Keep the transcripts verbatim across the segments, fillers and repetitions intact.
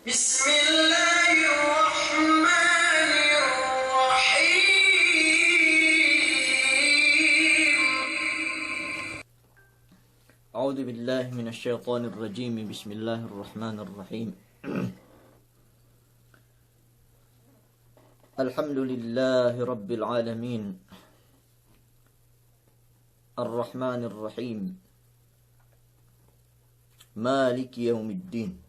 بسم الله الرحمن الرحيم. أعوذ بالله من الشيطان الرجيم. بسم الله الرحمن الرحيم. الحمد لله رب العالمين. الرحمن الرحيم. مالك يوم الدين.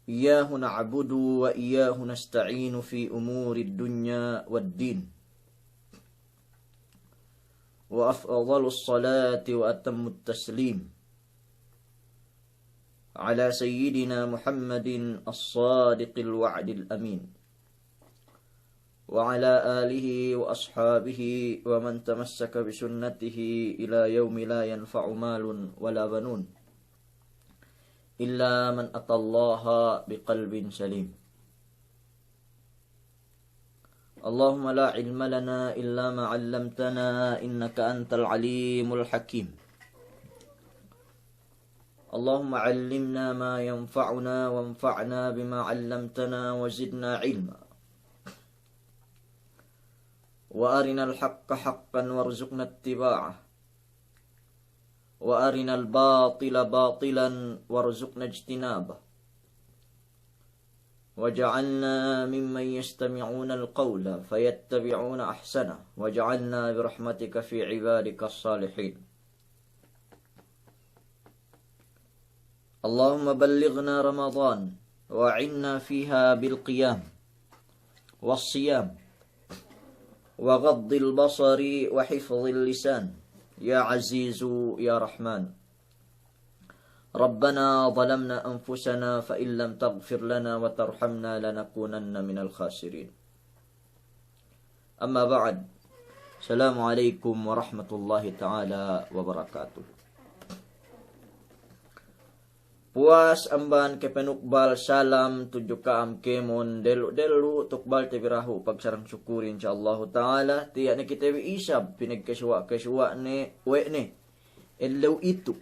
إياه نعبد وإياه نستعين في أمور الدنيا والدين. وأفضل الصلاة وأتم التسليم على سيدنا محمد الصادق الوعد الأمين، وعلى آله وأصحابه ومن تمسك بسنته إلى يوم لا ينفع مال ولا بنون إلا من أتى الله بقلب سليم. اللهم لا علم لنا إلا ما علمتنا إنك أنت العليم الحكيم. اللهم علمنا ما ينفعنا وانفعنا بما علمتنا وزدنا علما. وأرنا الحق حقا وارزقنا اتباعه. وأرنا الباطل باطلا وارزقنا اجتنابه. واجعلنا ممن يستمعون القول فيتبعون أحسنه. واجعلنا برحمتك في عبادك الصالحين. اللهم بلغنا رمضان وأعنا فيها بالقيام والصيام وغض البصر وحفظ اللسان يا عزيز يا رحمن. ربنا ظلمنا أنفسنا فإن لم تغفر لنا وترحمنا لنكونن من الخاسرين. أما بعد. السلام عليكم ورحمة الله تعالى وبركاته. Puwas amban kapanukbal salam tudju ka'am kēmon dellu'-dellu', tukbalte bi dahu' pagsarang-sukurin, insya Allahu ta'ala. Tiya' ne kite bi isab pinagkasuwa'-kasuwa' ne we' ne ellew itu.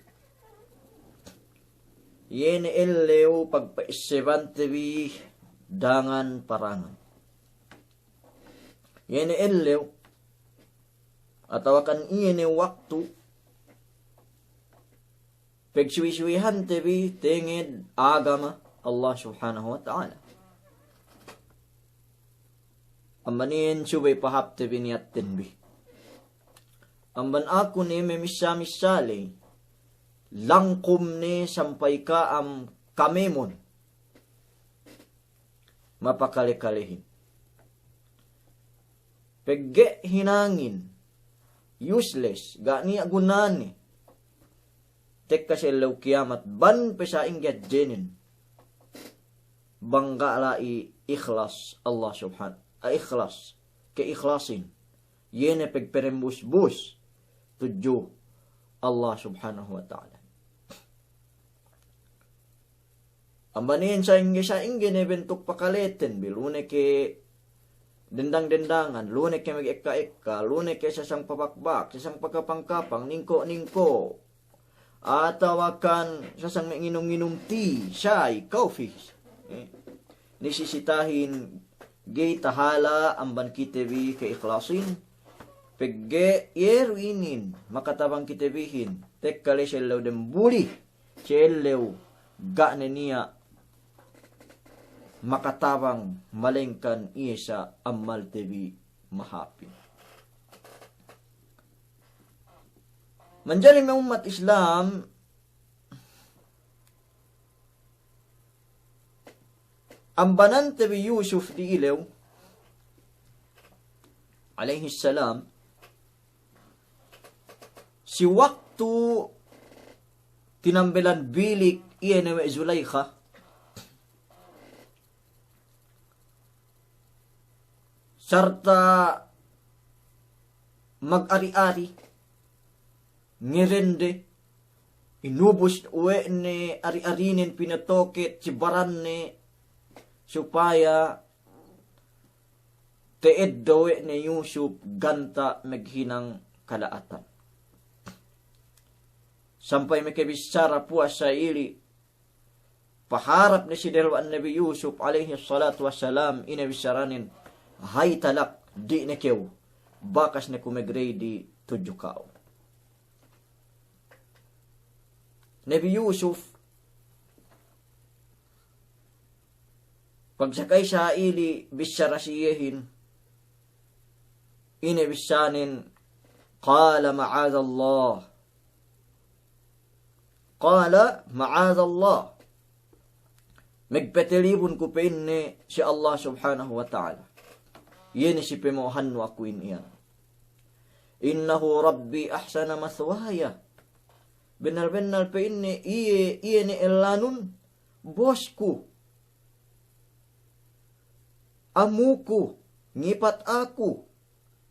Iye ne ellew pagpa'essebante bi dangan-parangan. Iye ne ellew atawakan iye ne waktu pagsuwi-suwihante bi tenged agama Allah Subhanahu wa Ta'ala. Amban iyan subey pahāpte bi niyatten bi. Amban aku ne mamissa-missa ley, langkum ne sampay ka'am kamemon mapakale-kalehin. Pegge' hinangin, useless, ga' niya' gunane tekka si ellew kiyamat, bang pe sa'ingge hadjenen. Bang ga' la'i ikhlas Allah Subhan-, a, ikhlas, keikhlasin. Iye ne pagperembus-bus tudju Allah Subhanahu wa Ta'ala. Amban iyan sa'ingge-sa'ingge ne bentuk pakaleten bi, lu ne ke dendang-dendangan, lu ne ke magekka-ekka, lu ne ke sasang pabakbak, sasang pakapang-kapang, ningko'-ningko', atawakan sasang me' nginum-nginum tea, shay, coffee. Eh, nisisitahin ga'i tahala' amban kite bi keikhlasin, pegge' iye du inin makatabang kite bihin tekka ley si ellew dembuli, si ellew ga' ne niya' makatabang malengkan iye sa amalte bi mahāpin. Manjari me' ummat Islam, ambanante bi Yusuf di'ilew alayhis salam, si waktu tinambelan bilik iye ne we' Zulaykha, sarta' magari-ari, ngerende, inubus we' ne ari-arinen, pinatoket si baranne, supaya ta'eddo' we' ne Yusuf ganta' maghinang kala'atan. Sampay makabissara puwas sa ili', Paharap ne si dehellu'an Nabi Yusuf alayhis salatu wassalam, ine bissaranen, "Hay talak, di' ne kew, bakas ne ku megredi tudju ka'u." Nabi Yusuf, pagsakay sa'ili bissara si iyehin, ine bissaranen, "Qala ma'adhallah." Qala, "Ma'adhallah." Megpetelibun ku, pa'inne, si Allah Subhanahu wa Ta'ala. Iye ne si pemo'ohannu akuhin iyan. "Innahu Rabbi ahsana mathwaya." Bennal-bennal, pa'inne, iye, iye ne ellanun, bosku, amuku, ngipat aku,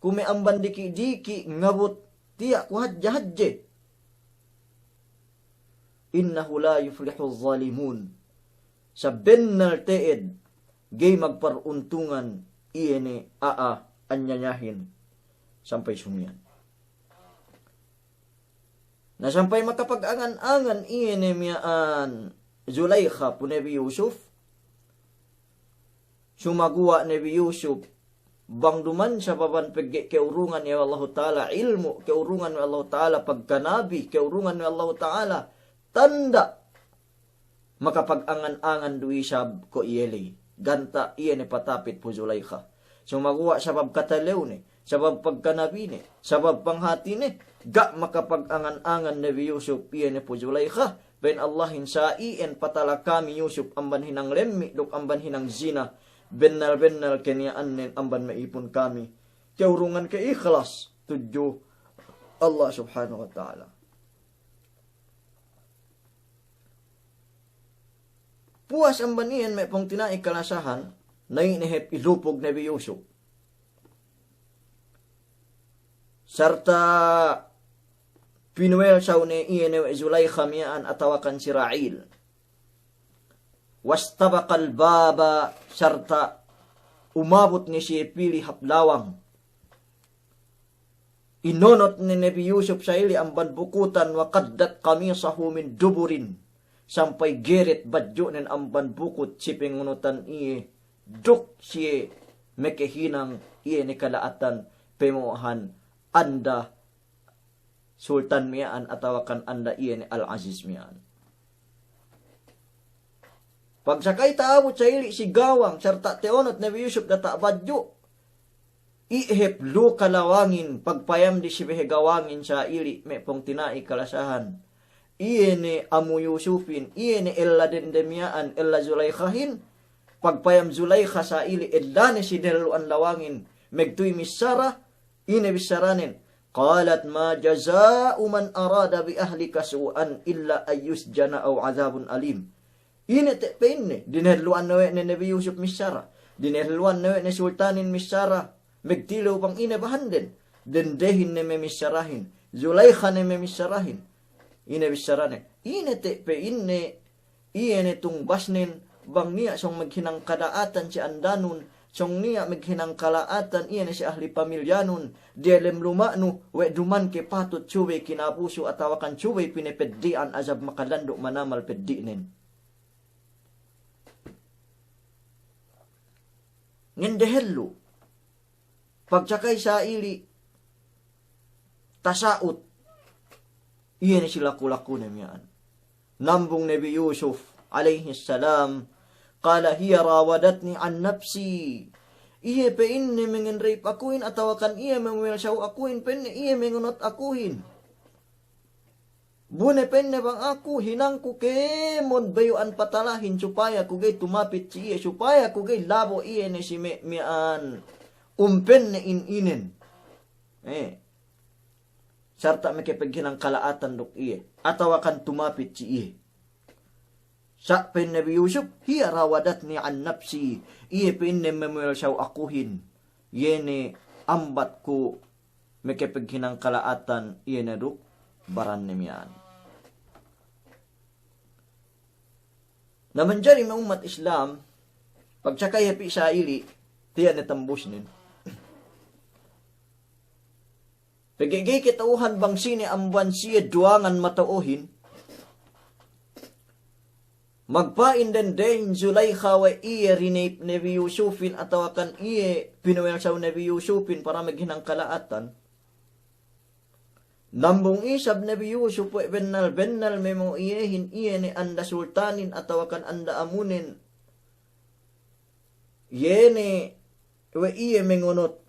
kuwe' amban diki'-diki' ngabut tiya' ku hadje-hadje. "Innahu la yuflihuz zalimun." Sabennal te'ed ga'i magparuntungan iye ne a'a anyayahin sampay sumiyan. Na sampay makapag-angan-angan iye ne miya'an Zulaykha pu Nabi Yusuf, sumaguwa' Nabi Yusuf, bang duman sababan pegge' ke'urungan we' Allahu Ta'ala ilmu', ke'urungan we' Allahu Ta'ala pagkanabi, ke'urungan we' Allahu Ta'ala tanda', makapag-angan-angan du isab ko' iye ley. Ganta' iye ne patapit pu Zulaykha. Sumaguwa' sabab katalewne, sabab pagkanabine, sabab panghatine, ga' makapag-angan-angan Nabi Yusuf iye ne pu Zulaykha, pa'in Allahin, "Sa iyan patala kami Yusuf amban hinang lemmi' duk amban hinang zina, bennal-bennal keniya'annen amban me' ipun kami ke'urungan ke'ikhlas tudju Allah Subhanahu wa Ta'ala." Puwas amban iyan me' pungtina'i kalasahan, na'i ne hep ilupug Nabi Yusuf. Sarta' pinuwelsaw ne iye ne we' Zulaykha miya'an atawakan si Ra'il. Wastabaqal baba, sarta' umabut ne siye pī hap lawang. Inonot ne Nabi Yusuf sa'ili amban bukutan, wa qaddat qamisahu min duburin, sampay geret badju'nen amban bukut si pengonotan iye, duk siye mekehinang iye ne kala'atan pemo'ohan anda sultan miya'an atawakan anda iye ne Al-Aziz miya'an. Pagsakay ta'abut sa'ili si gawang sarta' te'onot Nabi Yusuf data' badju', i' hep luka lawangin, pagpayamdi si behe gawangin sa'ili me' pungtina'i kalasahan. Iye ne amu Yusufin, iye ne ella dende miya'an, ella Zulaykhahin, pagpayam Zulaykha sa'ili ellane si dehellu'an lawangin, megtuy missara, ine bissaranen, qalat ma jaza'u man arada bi ahlika su'an illa an yusjana aw adhabun alim. Ine te' pa'inne, dinehellu'an ne we' ne Nabi Yusuf missara, dinehellu'an ne we' ne sultanin missara, megtilew bang ine bahanden, dendehin ne me' missarahin, Zulaykha ne me' missarahin. Ine bissarane, ine te' pa'inne, iye ne tungbasnen, bang niya' sōng meghinang kala'atan si andanun, sōng niya' meghinang kala'atan iye ne si ahli pamilyanun, diyalem luma'nu, we' duman ke patut subey kinabusu atawakan subey pinepeddi'an azab makalandu' manamal peddi'nen. Ngendehellu', pagsakay sa'ili tasa'ut, iye ne si laku-lakune miya'an. Nambung Nabi Yusuf alayhis salam, qala hiya rawadatni an nafsi. Iye pa'inne mengenrep akuhin atawakan iye memuwelsaw akuhin, pa'inne iye mengonot akuhin. Bu ne pa'inne bang aku hinangku kēmon bayu'an patalahin supaya ku ga'i tumapit si iye, supaya ku ga'i labo' iye ne si me' miya'an umpen ne in inen. Eh. Sarta' mekepeghinang kala'atan duk iye, atawakan tumapit si iye. Sa' pa'in Nabi Yusuf, hiya rawadatni an nafsi, iye pa'inne memuwelsaw akuhin, iye ne ambat ku mekepeghinang kala'atan, iye ne duk baranne miya'an. Na manjari me' ummat Islam, pagsakay hep i' sa'ili, tiya' ne tambusnen. Pegge' ga'i kata'uhan bang sine amban siye duwangan mata'uhin. Magpa'in dendehin Zulaykha we' iye rinayip Nabi Yusufin atawakan iye pinuwelsaw Nabi Yusufin para maghinang kala'atan. Nambung isab Nabi Yusuf we' bennal-bennal memo' iyehin iye ne anda sultanin atawakan anda amunen. Iye ne we' iye mengonot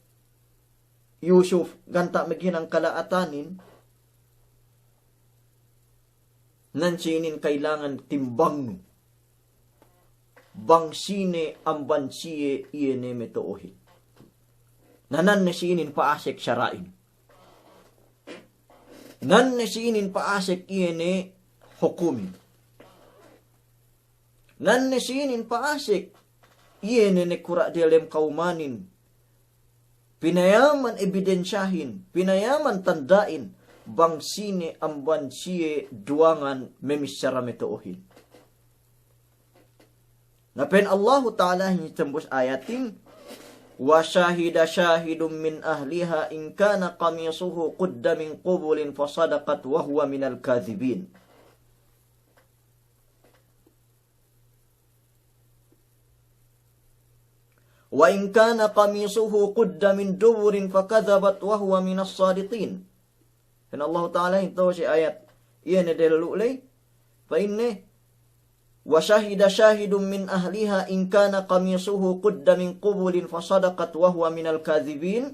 Yusuf ganta' maghinang kala'atanin. Nan sinin kailangan timbangnu bang sine amban siye iye ne meto'ohin. Na nan ne sinin pa'asek sara'in. Nan ne sinin pa'asek iye ne hukumin. Nan ne sinin pa'asek iye ne nakura' delem kawmanin. Pinayaman ebidensyahin, pinayaman tanda'in, bang sine amban siye duwangan memissara meto'ohin. Na pa'in Allahu Ta'alahin tembus ayatin, "Wa shahida shahidun min ahliha in kana qamisuhu qudda min qubulin fasadaqat wa huwa minal kadhibin." "Wa in kana qamisuhu qudda min duburin fakadhabat wa huwa minas sadiqin." Pa'in Allahu Ta'alahin to'o si ayat iye ne dehellu ley, pa'inne, "Wa shahida shahidun min ahliha in kana qamisuhu qudda min qubulin fasadaqat wa huwa minal kadhibin."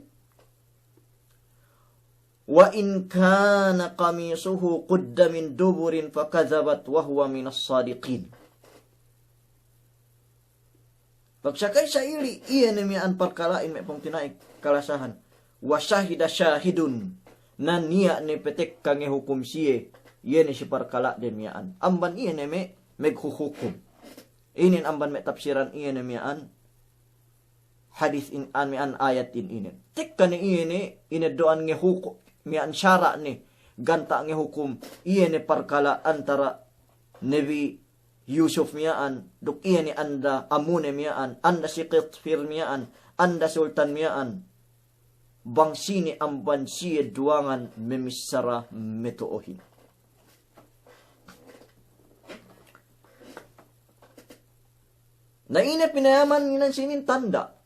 "Wa in kana qamisuhu qudda min duburin fakadhabat wa huwa minas sadiqin." Pagsakay sa'ili' iye ne miya'an parkala'in me' pungtina'i kalasahan. "Wa shahida shahidun." Na niya' ne petekka ngehukum siye, iye ne si parkala' de miya'an. Amban iye ne me' meghuhukum. Inin amban me' tapsiran iye ne miya'an hadis in, an, miya'an ayatin inin. Tekka ne iye ne ineddo'an ngehukum, miya'an sara' ne ganta' ngehukum iye ne parkala' antara Nabi Yusuf miya'an, duk iye ne anda amune miya'an, anda si Qitfir miya'an, anda sultan miya'an. Bang sine amban siye duwangan memissara meto'ohin. Na ine pinayaman inan sinin tanda'.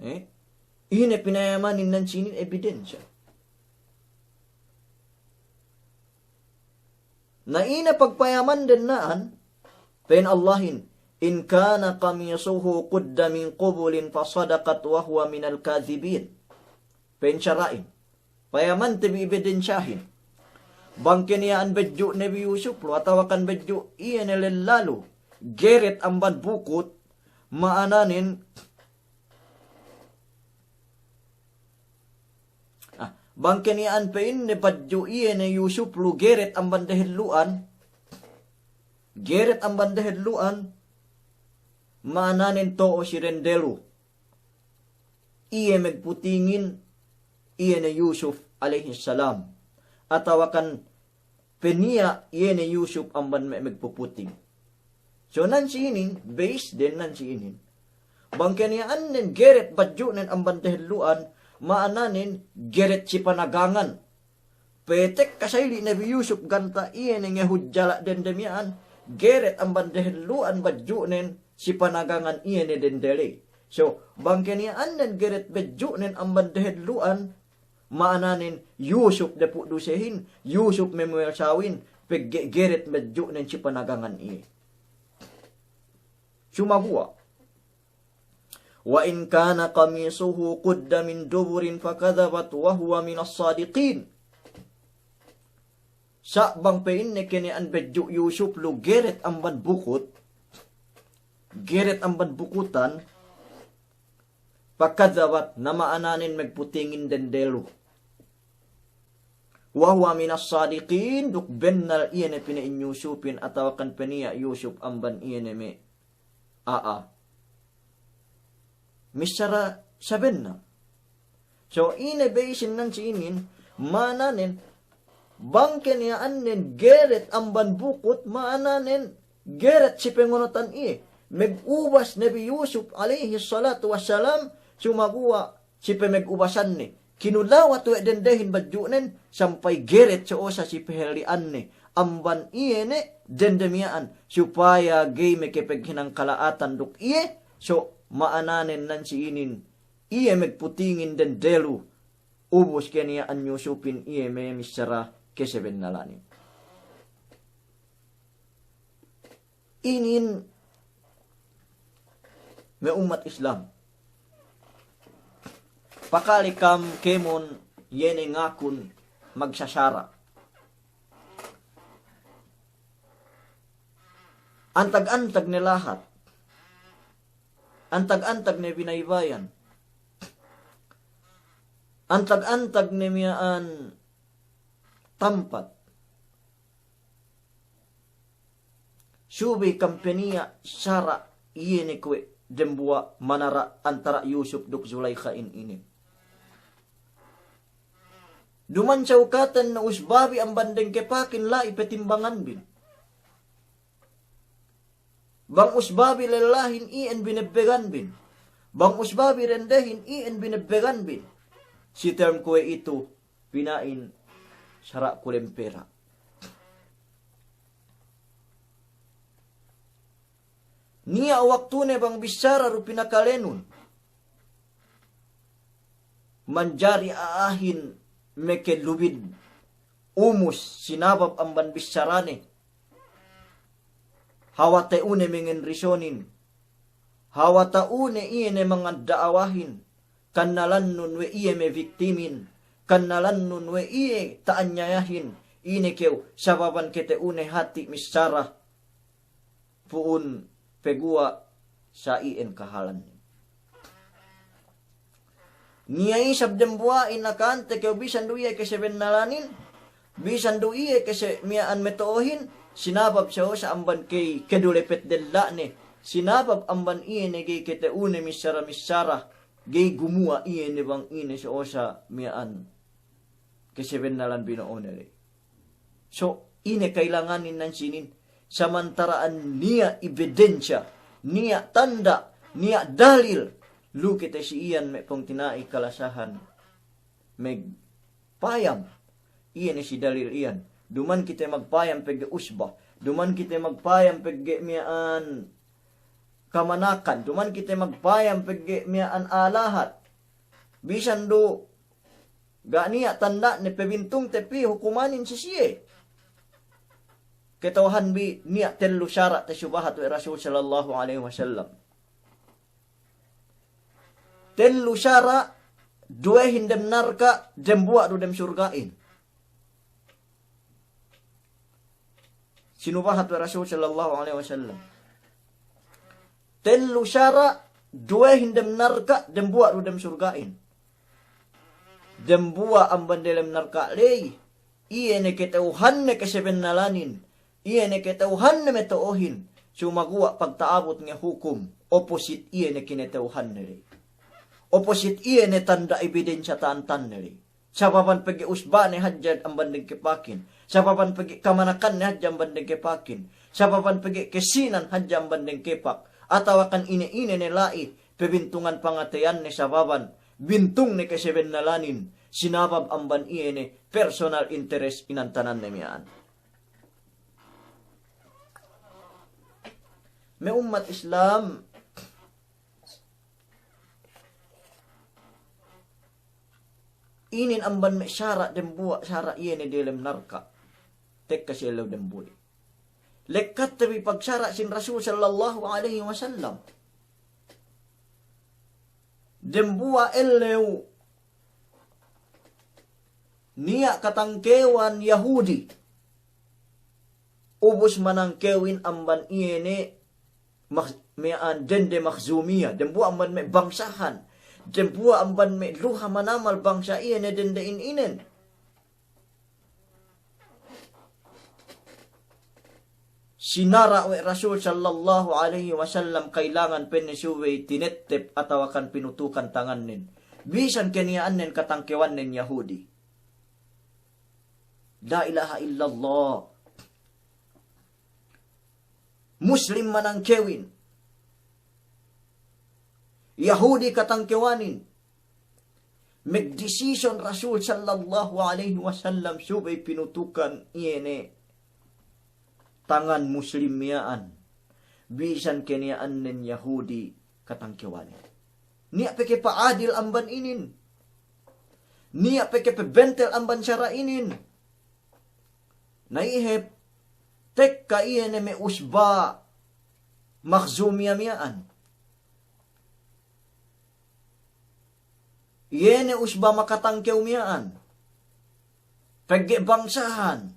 Eh? Ine pinayaman inan sinin ebidensya. Na ine pagpayaman den na'an, pa'in Allahin, "In kana qamisuhu qudda min qubulin fasadaqat wa huwa minal kadhibin." Pa'in sara'in. Payamante bi ebidensyahin. Bang keniya'an bedju' Nabi Yusuf lu, atawakan bedju' iye ne lella lu, geret amban bukut, ma'ananen, ah, bang keniya'an pa'inne bedju' iye ne Yusuf lu geret amban dehellu'an, geret amban dehellu'an, ma'ananen to'o si dende lu iye megputingin iye ne Yusuf alayhis salam, atawakan peniya' iye ne Yusuf amban me' megpuputing. So nan si inin, base den nan si inin. Bang keniya'annen geret bedju'nen amban dehellu'an, ma'ananen geret si panagangan. Petek kasayli' Nabi Yusuf ganta' iye ne ngehudjala' dende miya'an, geret amban dehellu'an bedju'nen si panagangan iye ne dende ley. So, bang keniya'annen geret bedju'nen amban dehellu'an, ma'ananen Yusuf depu' dusehin, Yusuf memuwelsawin, pegge' geret bedju'nen si panagangan iye. Sumaguwa'. "Wa in kana qamisuhu qudda min duburin fakadhabat wa huwa minas sadiqin." Sa' bang pa'inne keniya'an bedju' Yusuf lu geret amban bukut, geret amban bukutan, fakadhabat, na ma'ananen megputingin dende lu. Wa huwa minas sadiqin, duk bennal iye ne pina'in Yusufin atawakan peniya' Yusuf amban iye ne me' a'a missara sabennal. So, ine base-in nan si inin, ma'ananen, bang keniya'annen geret amban bukut, ma'ananen geret si pengonotan iye. Megubas Nabi Yusuf alayhis salatu wassalam, sumaguwa' si pemegubasanne. Kinulawat we' dendehin bedju'nen, sampay geret so'osa si pehelli'anne. amban iye ne dende miya'an, supaya ga'i mekepeghinang kala'atan duk iye, so ma'ananen nan si inin, iye megputingin dende lu, ubus keniya'an Yusupin iye me' missara kesebennalanin. Inin me' ummat Islam. Pakale kam kēmon iye ne ngakun magsasara'. Antag-antag ne lahat. Antag-antag ne binaybayan. Antag-antag ne miya'an tampat. Subey kam pe niya' sara' iye ne kuwe' dembuwa' manara' antara' Yusup duk Zulaykha in inin. Duma'in sawkaten ne usbabi amban dengkepakin la'i petimbanganbin. Bang usbabi lellahin iyan binebbeganbin. Bang usbabi dendehin iyan binebbeganbin. Si term kuwe'itu pina'in sara' kulempera. Niya' waktune bang bissara du pinakalenun. Manjari a'ahin mekelubid umus sinabab amban bissarane. Hawal ta'une mengenrisonin. Hawal ta'une iye ne mangadda'awahin. Kannalannun we' iye me victimin. Kannalannun we' iye ta'anyayahin. Ine kew sababan kata'une hati' missara. Pu'un peguwa' sa iyan kahalan. Niya' isab dembuwa'in akahante kew bisan du iye kesebennalanin, bisan du iye kese miya'an meto'ohin, sinabab sa'osa amban key kedulepet della'ne, sinabab amban iye ne ga'i kata'une missara-missara, ga'i gumuwa' iye ne bang ine sa'osa miya'an kesebennalan bino'one ley. So, ine kailanganin nan sinin, samantara'an niya' ebidensya, niya' tanda', niya' dalil, lu kite si iyan me' pungtina'i kalasahan. Megpayam, iye ne si dalil iyan. Duma'in kite magpayam pegge' usba, duma'in kite magpayam pegge' miya'an kamanakan, duma'in kite magpayam pegge' miya'an alahat. Bisan du ga' niya' tanda'ne pebintungte pī hukumanin si siye. Kata'uhanbi niya' tellu sara' tasubahat we' Rasul sallallahu alaihi wasallam. Tellu sara', duwehin dem narka', dembuwa' du dem surga'in. Sinubahat we' Rasul sallallahu alaihi wasallam. Tellu sara', duwehin dem narka', dembuwa' du dem surga'in. Dembuwa' amban delem narka' ley, iye ne kata'uhanne kesebennalanin, iye ne kata'uhanne meto'ohin, sumaguwa' pagta'abut nge hukum, opposite iye ne kinata'uhanne ley. Opposite iye ne tanda' ebidensya ta'antanne ley. Sababan pegge' usbane hadja amban dengkepakin. Sababan pegge' kamanakanne hadja amban dengkepakin. Sababan pegge' kesinan hadja amban dengkepak. Atawakan ine-ine ne la'i pebintungan pangateyanne sababan bintungne kesebennalanin. Sinabab amban iye ne personal interest inantananne miya'an. Me' ummat Islam, inin amban me' sara' dembuwa' sara' iye ne delem narka'. Tekka si ellew dembuwa'. Lekkatte bi pagsara' sin Rasul sallallahu alaihi wasallam. Dembuwa' ellew niya' katangkewan Yahudi. Ubus manangkewin amban iye ne Makh-, miya'an dende Makhzumiya, dembuwa' amban me' bangsahan, dembuwa' amban me' luha manamal bangsa iye ne dende in inen. Sinara' we' Rasul sallallahu alaihi wasallam kailangan penne subey tinettep atawakan pinutukan tangannen. Bisan keniya'annen katangkewannen Yahudi. La ilaha illallah. Muslim manangkewin. Yahudi katangkewanin. Magdesisyon Rasul sallallahu alaihi wasallam subey pinutukan iye ne tangan Muslim miya'an, bisan keniya'annen Yahudi katangkewanin. Niya' pe ke pa'adil amban inin. Niya' pe ke pebentel amban sara' inin. Na ihep, tekka iye ne me' usba Makhzumiya miya'an. Iye ne usba makatangkew miya'an. Pegge' bangsahan.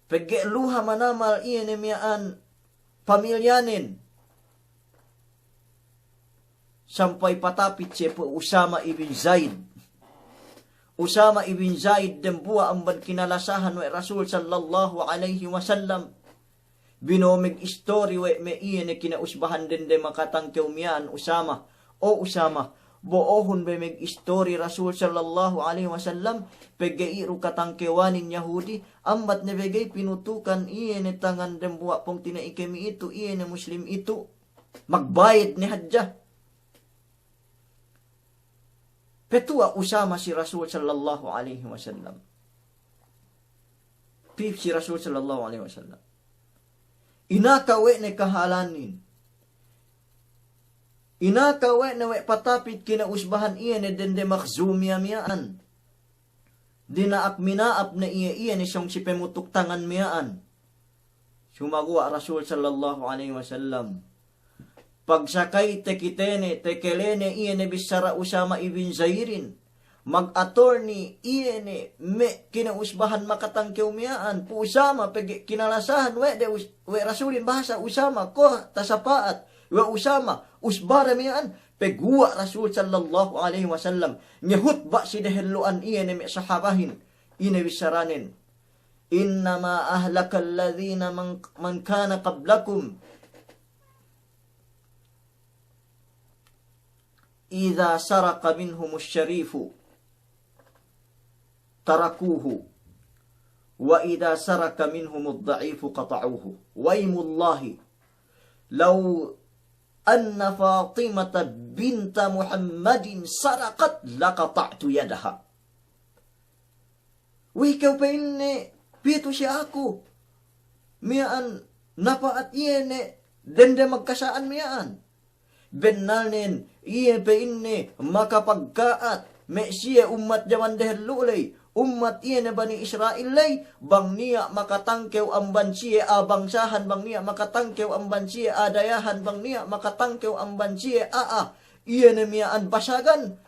Pegge' luha manamal iye ne miya'an pamilyanen. Sampay patapit siye pu Usama ibn Zaid. Usama ibn Zaid dembuwa' amban kinalasahan we' Rasul sallallahu alayhi wasallam. Bino'o megistori we' me' iye ne kinausbahan dende makatangkew miya'an Usama. O Usama, bo'ohun be megistori Rasul sallallahu alayhi wasallam, pegge' iru katangkewanin Yahudi, ambat ne be ga'i pinutukan iye ne tangan dembuwa' pungtina'i kemi itu, iye ne Muslim itu. Magbayed ne hadja. Petuwa' Usama si Rasul sallallahu alayhi wasallam. Pī si Rasul sallallahu alayhi wasallam. Inaka we' ne kahalanin. Inaka we' ne we' patapit kinausbahan iye ne dende Makhzumiya miya'an. Dina'ak mina'ap ne iye, iye ne sōng si pemutuk tangan miya'an. Sumaguwa' Rasul sallallahu alayhi wasallam. Pagsakayte kitene, tekelene iye ne bissara Usama ibn Zaidin. Mag-attorney iye ne me' kinausbahan makatangkew miya'an pu Usama pegge' kinalasahan we' de Us-, we' Rasulin bahasa Usama, ko' tasapa'at we' Usama, usbade miya'an, peguwa' Rasul sallallahu alayhi wasallam ngehutba' si dehellu'an iye ne me' sahabahin, ine bissaranen. إنما أهلك الذين من، من كان قبلكم إذا سرق منهم الشريف تركوه وإذا سرق منهم الضعيف قطعوه. وأيم الله لو أن فاطمة بنت محمد سرقت لقطعت يدها. We'ey kew, pe'inne, pitu si aku miya'an napa'at iye ne dende magkasa'an miya'an. Bennalnen iye, pe'inne, makapagka'at me' siye ummat jaman dehellu' ley, ummat iye ne Bani Isra'il ley, bang niya' makatangkew amban siye a'a bangsahan, bang niya' makatangkew amban siye a'a dayahan, bang niya' makatangkew amban siye a'a iye ne miya'an basagan,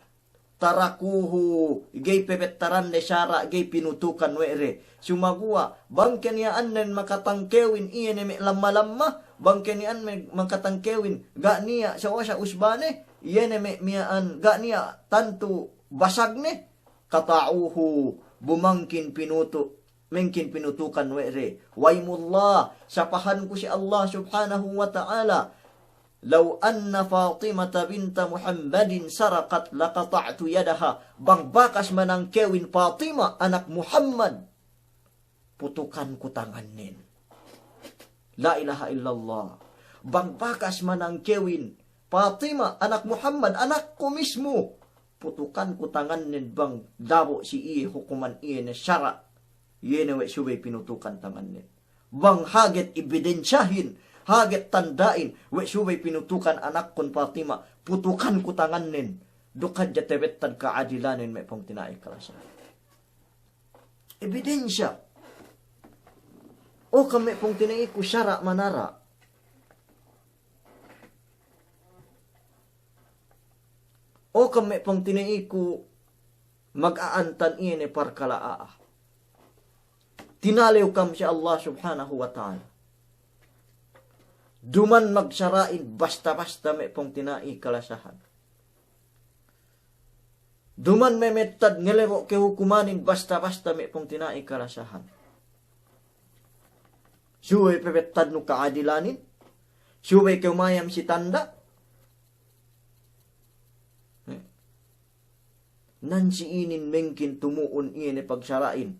tarakuhu, ga'i pebettaran de sara', ga'i pinutukan we' de. Sumaguwa' bang keniya'annen makatangkewin iye ne me' lamma-lamma, bang keniya'annen makatangkewin ga' niya' sa'osa usbane, iye ne me' miya'an ga' niya' tantu basagne, qata'uhu, bu mangkin pinutu', mangkin pinutukan we' de. Wa aymullah, sapahanku si Allah subhanahu wa ta'ala, لو أن فاطمة بنت محمد سرقت لقطعت يدها. Bang bakas manangkewin Fatima anak Muhammad, putukanku tangannen. La ilaha illallah. Bang bakas manangkewin Fatima anak Muhammad, anakku mismu, putukanku tangannen bang dabo' si iye hukuman iye ne sara', iye ne we' subey pinutukan tangannen. Bang haget ebidensyahin, haget tanda'in, we' subey pinutukan anakkun Fatima, putukanku tangannen, duk hadja tebettad ka'adilanen me' pungtina'i kalasahan. Ebidensya. O kam me' pungtina'iku sara' manara'. O kam me' pungtina'iku maga'antan iye ne parkala' a'a. Tinalew kam si Allah subhanahu wa ta'ala. Duman magsara'in basta-basta me' pungtina'i kalasahan. Duman memettad ngelebo' kehukumanin basta-basta me' pungtina'i kalasahan. Subey pebettadnu ka'adilanin, subey kew mayam si tanda'. Nan si inin mengkin tumu'un iye ne pagsara'in.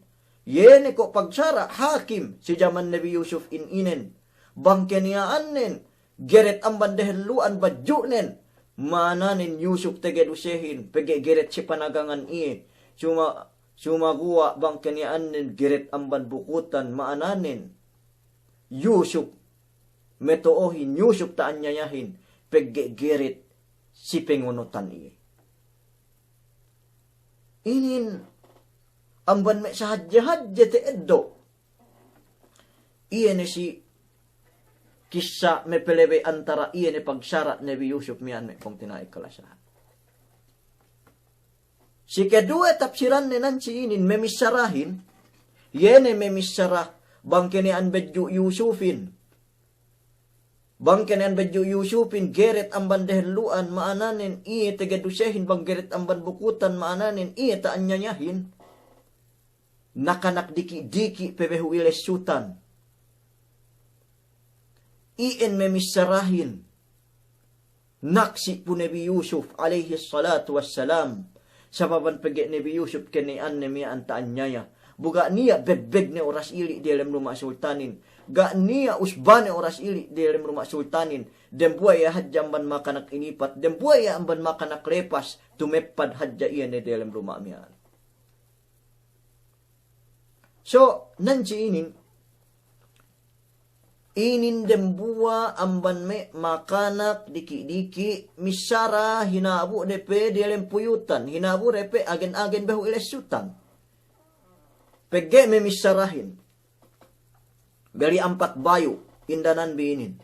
Iye ne ko' pagsara' hakim si jaman Nabi Yusuf in inen. Bang keniya'annen geret amban dehellu'an badju'nen, ma'ananen Yusuf tege dusehin, pegge' geret si panagangan iye. Suma-, sumaguwa' bang keniya'annen geret amban bukutan, ma'ananen Yusuf meto'ohin, Yusuf ta'anyayahin, pegge' geret si pengonotan iye. Inin amban me' sahadje-hadje te'eddo'. Iye ne si kissa mepelebe antara iye ne pagsara' Nabi Yusuf miya'an me' pungtina'i kalasahan. Si keduwe tapsiranne nan si inin memissarahin, iye ne memissara bang keniya'an bedju' Yusufin. Bang keniya'an bedju' Yusufin geret amban dehellu'an ma'ananen iye tegedusehin, bang geret amban bukutan ma'ananen iye ta'anyayahin. Nakanak diki'-diki' pe behu ilessutan. Iyan memissarahin naksi' pu Nabi Yusuf alayhis salatu wassalam. Sababan pegge' Nabi Yusuf keniya'anne miya'an ta'anyaya. Bu ga' niya' bebbeg ne oras ili' diyalem luma' sultanin. Ga' niya' usbane oras ili' diyalem luma' sultanin. Dembuwa' iye hadja amban makanak inipat, dembuwa' iye amban makanak lepas, tumeppad hadja iye ne diyalem luma' miya'an. So, nan si inin, inin dembuwa' amban me' makanak diki'-diki' missara, hinabu' de pe diyalem puyutan, hinabu' de pe agen-agen behu ilessutan. Pegge' memissarahin. Beli ampat bayu', indanan bi inin.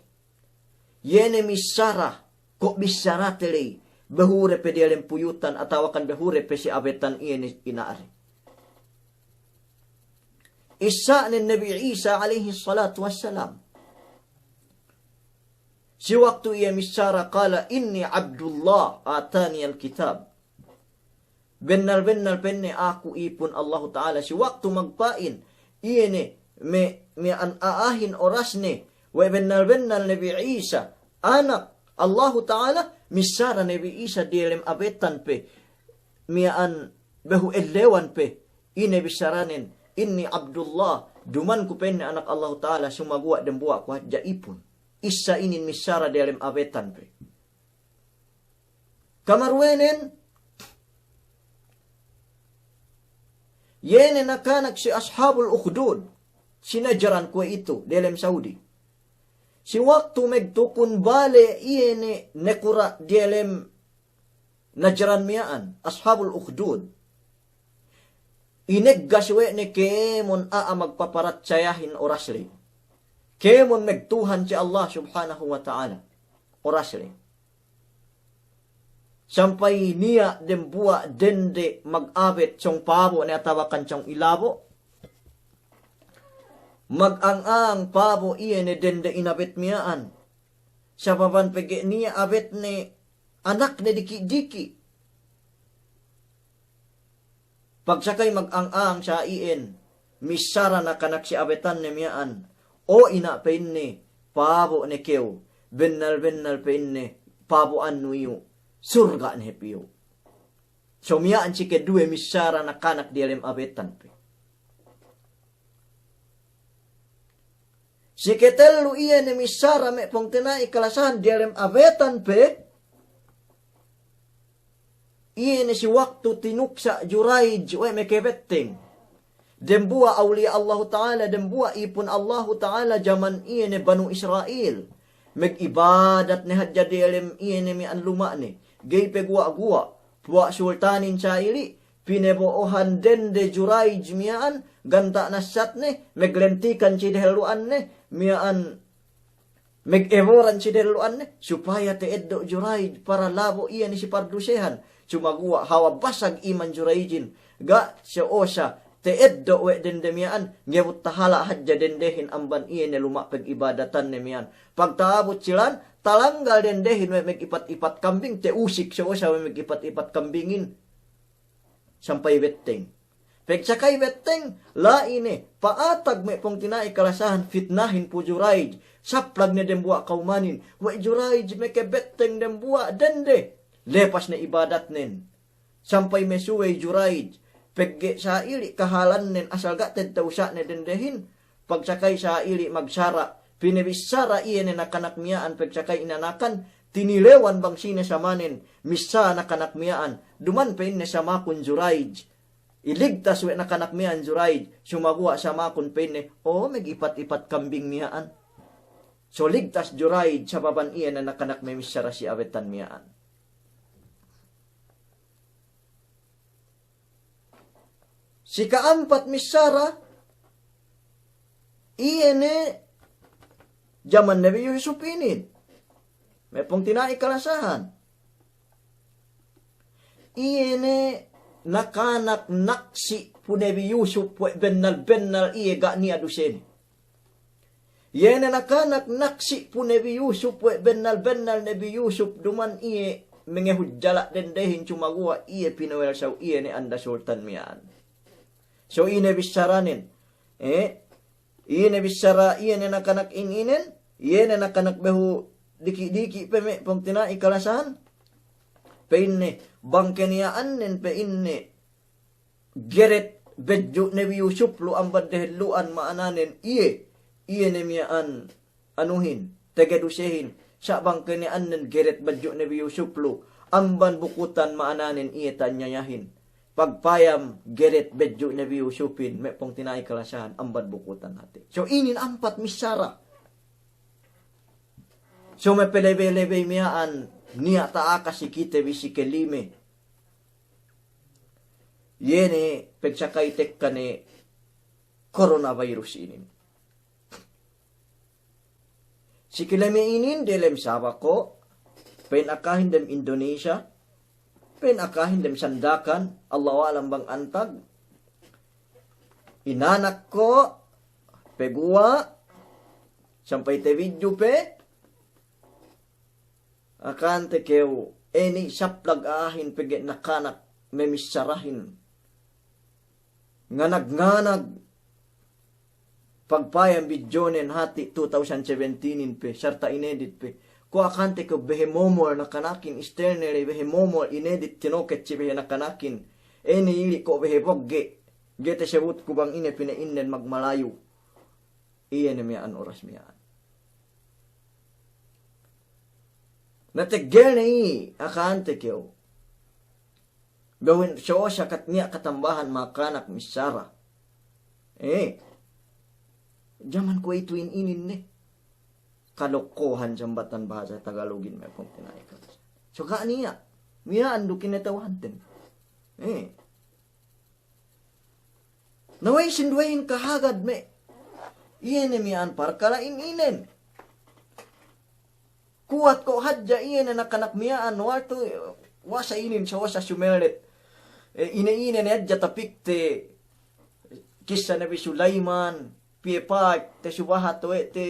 Iye ne missara, ko' bissarate ley, behu de pe diyalem puyutan, atawakan behu de pe si abetan iye ne ina'ari. Issa'nen Nabi Isa alayhis salatu wassalam. Si waktu iye missara, qala, "Inni Abdullah, ataniyal kitab." Bennal-bennal pa'inne aku ipun Allahu Ta'ala. Si waktu magpa'in, iye ne me', miya'an a'ahin orasne, we' bennal-bennal Nabi Isa, anak Allahu Ta'ala, missara Nabi Isa diyalem abetan pe, miya'an behu ellewan pe, ine bissaranen, "Inni Abdullah, duman ku," pa'inne, "anak Allahu Ta'ala, sumaguwa' dembuwa' ku hadja ipun." Issa inin missara diyalem abetan pe. Kamaruwenen, iye ne nakanak si Ashabul Ukhdud, si Najran kuwe'itu, diyalem Saudi. Si waktu megtukun bale iye ne nakura' diyalem Najran miya'an, Ashabul Ukhdud. Ineggas we' ne kēmon a'a magpaparatsayahin oras ley. Kēmon megtuhan si Allah Subhanahu wa Ta'ala oras ley. Sampay niya' dembuwa' dende magabet sōng pabo' ne atawakan sōng ilabo'. Magang-ang pabo' iye ne dende inabet miya'an. Sababan pegge' niya' abetne anakne diki'-diki'. Pagsakay magang-ang sa iyan, missara nakanak si abetanne miya'an, "O ina'," pa'inne, "pabo' ne kew, bennal-bennal," pa'inne, "pabo'annu iyu', surga' ne hep iyu'." So miya'an si keduwe missara nakanak diyalem abetan pe. Si ketellu iye ne missara me' pungtina'i kalasahan diyalem abetan pe, iye ne si waktu tinuksa' Jurayj we' makabetteng. Dembuwa' awliya Allahu Ta'ala, dembuwa' ipun Allahu Ta'ala jaman iye ne Banu Isra'il. Magibadat ne hadja diyalem iye ne miya'an luma'ne. Ga'i pe guwa'-guwa'. Puwa' sultanin sa ili', pinebo'ohan dende Jurayj miya'an, ganta' nassatne, maglentikan si dehellu'anne, miya'an mageboran si dehellu'anne, supaya ta'eddo' Jurayj para labo' iye ne si pardusehan. Sumaguwa' hawal basag iman Jurayjin, ga' siyosa ta'eddo' we' dende miya'an, ngebut tahala' hadja dendehin amban iye ne luma' pagibadatanne miya'an. Pagta'abut silan, talanggal dendehin we' magipat-ipat kambing, ta'usik siyosa we' magipat-ipat kambingin. Sampay betteng. Pagsakay betteng, la'i ne, pa'atag me' pungtina'i kalasahan fitnahin pu Jurayj, saplag ne dembuwa' kawmanin, we' Jurayj makabetteng dembuwa' dende, lepas ne ibadatnen. Sampay masuwey Jurayj, pegge' sa ili' kahalannen asal ga' te'ed ta'usa'ne dendehin, pagsakay sa ili' magsara', pinabissara iye ne nakanak miya'an pagsakay inanakan, tinilewan bang sine samanen, missā nakanak miya'an, duman pa'inne samakun Jurayj. Iligtas we' nakanak miya'an Juraij, sumaguwa' samakun pa'inne, o, magipat-ipat kambing miya'an. So ligtas Juraij sababan iye ne nakanak memissara si awetan miya'an. Si ka'ampat missara, iye ne jaman Nabi Yusuf inin. Me' pungtina'i kalasahan. Iye ne nakanak naksi' pu Nabi Yusuf we' bennal-bennal iye ga' niya' dusene. Iye ne nakanak naksi' pu Nabi Yusuf we' bennal-bennal Nabi Yusuf duman iye mengehut jala' dendehin sumaguwa' iye pinawel saw iye ne anda sultan miya'an. So ine bissaranen, eh, ine bissara iye ne nakanak in inen, iye ne nakanak behu diki'-diki' pe me' pungtina'i kalasahan, pa'inne bang keniya'annen pa'inne geret bedju' Nabi Yusuf lu amban dehellu'an ma'ananen iye, iye ne miya'an anuhin, tege dusehin, sa' bang keniya'annen geret bedju' Nabi Yusuf lu amban bukutan ma'ananen iye tanyayahin. Pagpayam geret bedju' Nabi Yusufin, me' pungtina'i kalasahan amban bukutan hati. So inin ampat missara. So me' pelebey-lebey miya'an niya' ta'aka si kite bi si kelime. Iye ne pegsakay tekka ne coronavirus inin. Si kelime inin delem Sabah ko', pa'in akahin dem Indonesia, pa'in akahin dem Sandakan, Allahu a'lam bang antag. Inanak ko', peguwa', sampay tebidju pe, akante kew, eni saplag a'ahin pegge' nakanak memissarahin. Nganag-nganag. Pagpayam bidjonen hati' two thousand seventeen-in pe, sarta inedit pe. Kuwe' akante kew behe momol nakanakin, style ne ley behe momol, inedit tinoket si behe nakanakin. Eni ili' ko' behe bogge'. Ga'i tesebutku bang ine pina'innen magmalayu. Iye ne miya'an oras miya'an. Na teggel ne i' akante kew. Gawin sosa kat niya' katambahan makanak missara. Eh. Jaman kuwe'ituhin inin ne. Kalokohan sambatan bahasa Tagalugin me' pungtina'i kalasahan. So ga' niya'. Miya'an du kinata'uhanten. Eh. Na we'ey sinduwehin kahagad me'. Iye ne miya'an parkala' in inen. Kuwat ko' hadja iye ne nakanak miya'an waktu wasa inin sa wasa sumellet. E, ine-ine ne hadja tapikte kissa Nabi Sulaiman, piye pa'ek te subahat we' te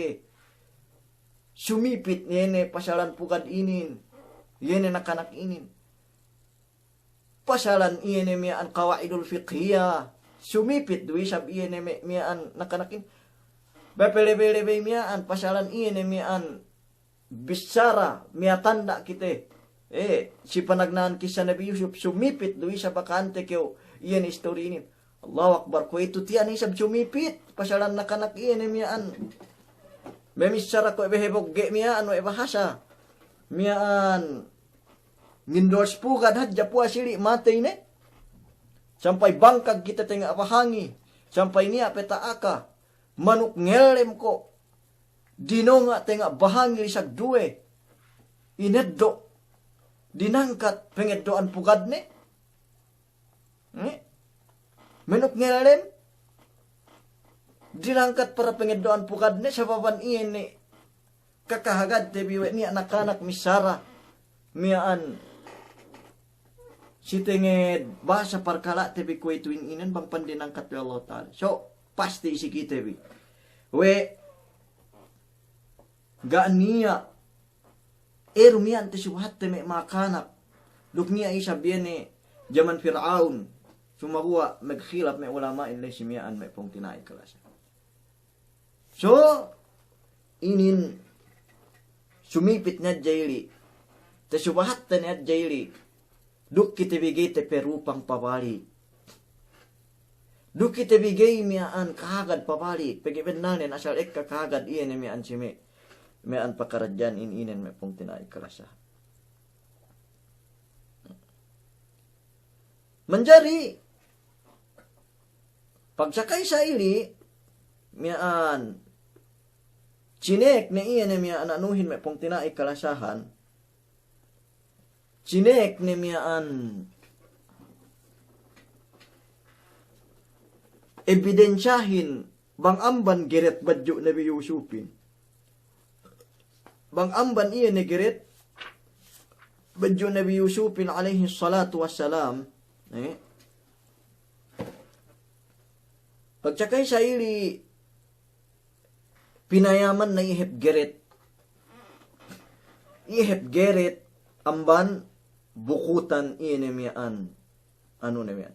sumipit iye ne pasalan pugad inin, iye ne nakanak inin. Pasalan iye ne miya'an qawaidul fiqhiyah, sumipit du isab iye ne me-, miya'an nakanakin. Bepelebey-lebey miya'an, pasalan iye ne miya'an bissara, miyatanda' kite. Eh, si panagna'an kissa Nabi Yusuf, sumipit du isab akante kew iye ne istori inin. Allahu Akbar, kuwe'itu tiya' ne isab sumipit, pasalan nakanak iye ne miya'an. Memissara kuwe' behe bogge' miya'an we' bahasa. Miya'an ngindol si pugad hadja puwas ili' matey ne. Sampay bangkag kite tenga' bahangi. Sampay niya' pe ta'aka. Manuk ngellem ko'. Dinonga' tenga' bahangi lisag duwe. Ineddo'. Dinangkat pengeddo'an pugadne. Eh? Manuk ngellem. Dinangkat para pengeddo'an pugadne sababan iye ne kakahagadte bi we' niya' nakanak missara miya'an si tenged bahasa parkala'te bi kuwe'itu in inen bang pandinangkat we' Allahu Ta'ala. So, pasti' si kite bi we' ga' niya' eru miya'an te subahatte me' makanak. Duk niya' isab iye ne jaman Pir'aun. Sumaguwa' magkhilaf me' ulama'in ley si miya'an me' pungtina'i kalasa. So, inin sumipit ne hadja ili'. Te subahatte ne hadja ili'. Duk kite bi ga'i te perupang pabalik. Duk kite bi ga'i miya'an kahagad pabalik. Pegge' bennalnen asal ekka kahagad iye ne miya'an si me', miya'an pakaradja'an in inen me' pungtina'i kalasa. Manjari Pagsakay sa'ili', miya'an, chinek ne iye ne miya'an anuhin me' pungtina'i kalasahan, chinek ne miya'an ebidensiyahin bang amban geret badju' Nabi Yusupin. Bang amban iye ne geret badju' Nabi Yusupin alayhis salatu wassalam, eh. Pagsakay sa'ili' pinayaman ne iye hep geret. Iye hep geret amban bukutan iye ne miya'an. Anu ne miya'an.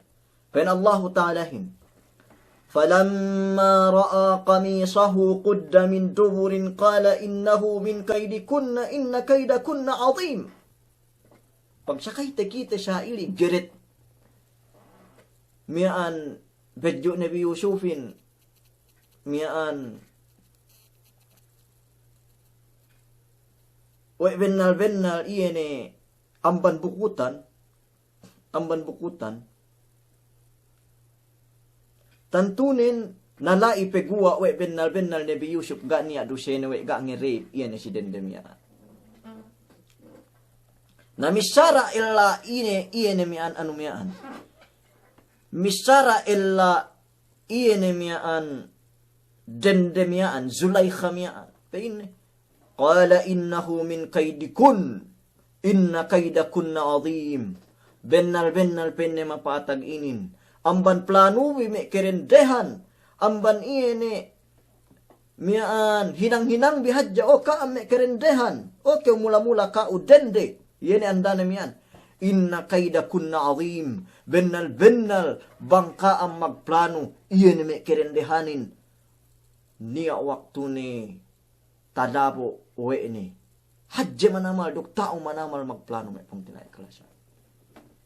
Pa'in Allahu Ta'alahin, "Falamma ra'a qamisahu qudda min duburin qala innahu min kaydikunna inna kaydakunna azim." Pagsakay takite sa'ili' geret miya'an badju' Nabi Yusupin miya'an we' bennal-bennal iye ne amban bukutan, amban bukutan. Tantunen nala'i paguwa' we' bennal-bennal Nabi Yusuf ga' niya' dusene we' ga' ngerep iye ne si dende miya'an. Na missara ella ine iye ne miya'an anu miya'an. Missara ella iye ne miya'an dende miya'an, Zulaikha miya'an. Pa'inne, "Qala innahu min kaydikun, inna kaydakunna azim." Bennal-bennal pa'inne mapatag inin amban planubi me' kerendehan, amban iye ne miya'an hinang-hinangbi hadja, o ka'am me' kerendehan, o kew mula-mula ka'u dende, iye ne andane miya'an. Inna kaydakunna azim, bennal-bennal bang ka'am magplanu, iye ne me' kerendehanin. Niya' waktune tadabo' we' ne hadje manamal duk ta'u manamal magplanu me' pungtina'i kalasahan.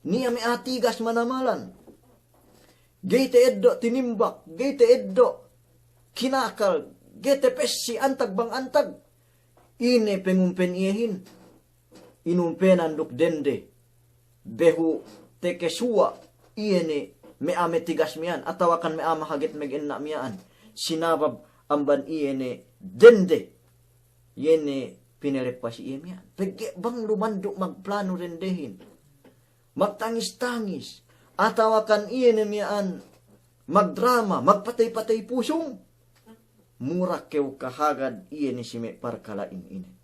Niya' me' a'a tigas manamalan. Ga'i ta'eddo' tinimbak, ga'i ta'eddo' kinakal, ga'i tapessi antag bang antag. Ine pengumpen iyehin? Inumpenan duk dende. Behu takasuwa' iye ne me' a'a matigas miya'an, atawakan me' a'a mahaget magenna' miya'an. Sinabab amban iye ne dende. Iye ne pinaleppas iye miya'an. Pegge' bang lumandu' magplanu dendehin, magtangis-tangis, atawakan iye ne miya'an magdrama, magpatey-patey pusung, mura kew kahagad iye ne si me' parkala'in inin.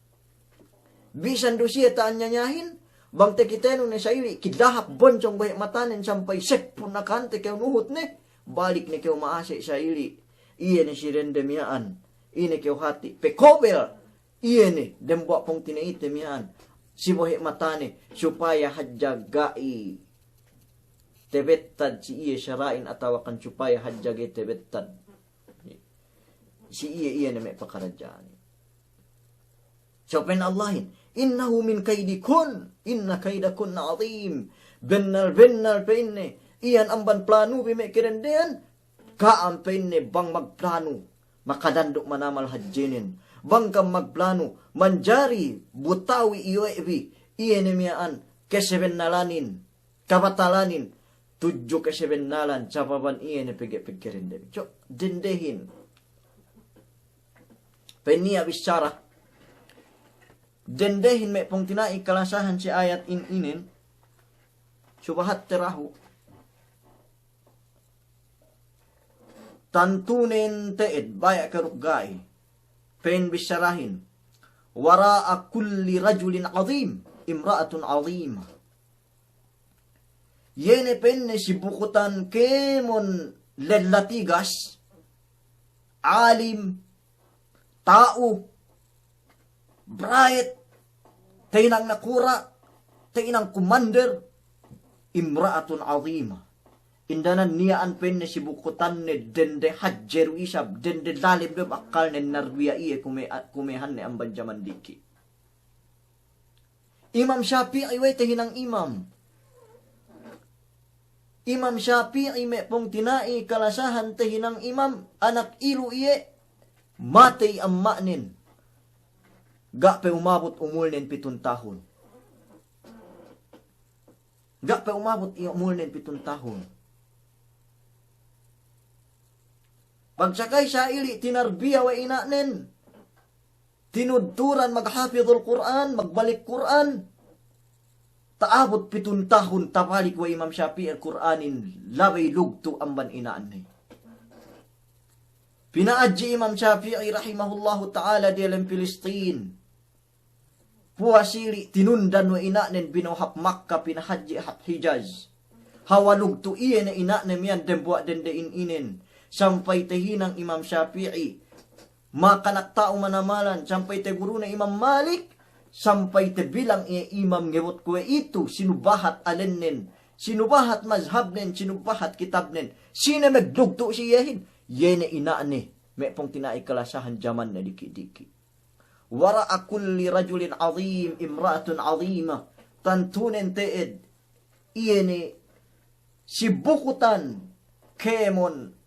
Bisan du siye ta'anyanyahin, bang takitenu ne sa'ili' kidahap boncong bohe' matanen sampay seppun akahante kew nuhut ne, balik ne kew ma'ase' sa'ili'. Iye ne si dende miya'an, ine kew hati', pekobel iye ne, dembuwa' pungtina'ite miya'an, si bohe' matane, supaya hadja ga'i tabettad si iye sara'in atawakan supaya hadja ga'i tabettad si iye, iye ne me' pakaradja'an. So pa'in Allahin, "Innahu min kaydikun, inna kaydakunna azim." Bennal-bennal pa'inne, iyan amban planubi me' kerendehan, ka'am pa'inne bang magplanu, makadandu' manamal hadjenen. Bang ka'am magplanu, manjari butawi iwe'bi, iye ne miya'an, kasebennalanin, kabatalanin, tudju kasebennalan, sababan iye ne pegge' pegge' dendehin. So, dendehin. Pa'in niya' bissara. Dendehin me' pungtina'i kalasahan si ayat in inin. Subahat terahu. Tantunen te'ed baya' keruk ga'i. Pa'in bissarahin. Wara'a kulli rajulin azim, imra'atun azimah. Iye ne pa'inne si bukutan kēmon lella tigas, alim, ta'u, bright, tahinang nakura', tahinang kumander, imra'atun azimah. Indanan niya'an pa'inne si bukutanne dende hadje du isab, dende lalem du akkalne, narbiya iye kume-, kumehanne amban jaman diki'. Imam Shafi'i we' tahinang imam. Imam Shafi'i me' pungtina'i kalasahan tahinang imam, anak ilu' iye, matey amma'nen. Ga' pe umabut umulnen pitun tahun. Ga' pe umabut iye umulnen pitun tahun. Pagsakay sa'ili' tinarbiya we' ina'nen, tinudturan maghapidul Kur'an, magbalik Kur'an, ta'abut pitun tahun tabalik we' Imam Shafi'i Kur'anin, labey lugtu' amban ina'ne. Pina'adji' Imam Shafi'i rahimahullahu ta'ala diyalem Pilistin. Puwas ili' tinundan we' ina'nen bino'o hap Makka, pinahadji' hap Hijaz. Hawal lugtu' iye ne ina'ne miya'an dembuwa' dende in inen. Sampay tehinang Imam Shafi'i makanak ta'u manamalan, sampay tegurune Imam Malik, sampay tebilang iye imam ngebut kuwe'itu, sinubahat alennen, sinubahat mazhabnen, sinubahat kitabnen. Sine meglugtu' si iyehin? Iye ne ina'ne, me' pungtina'i kalasahan, jamanne diki'-diki'. Wara'a kulli rajulin azim imra'atun azimah. Tantunen te'ed, iye ne si bukutan kēmon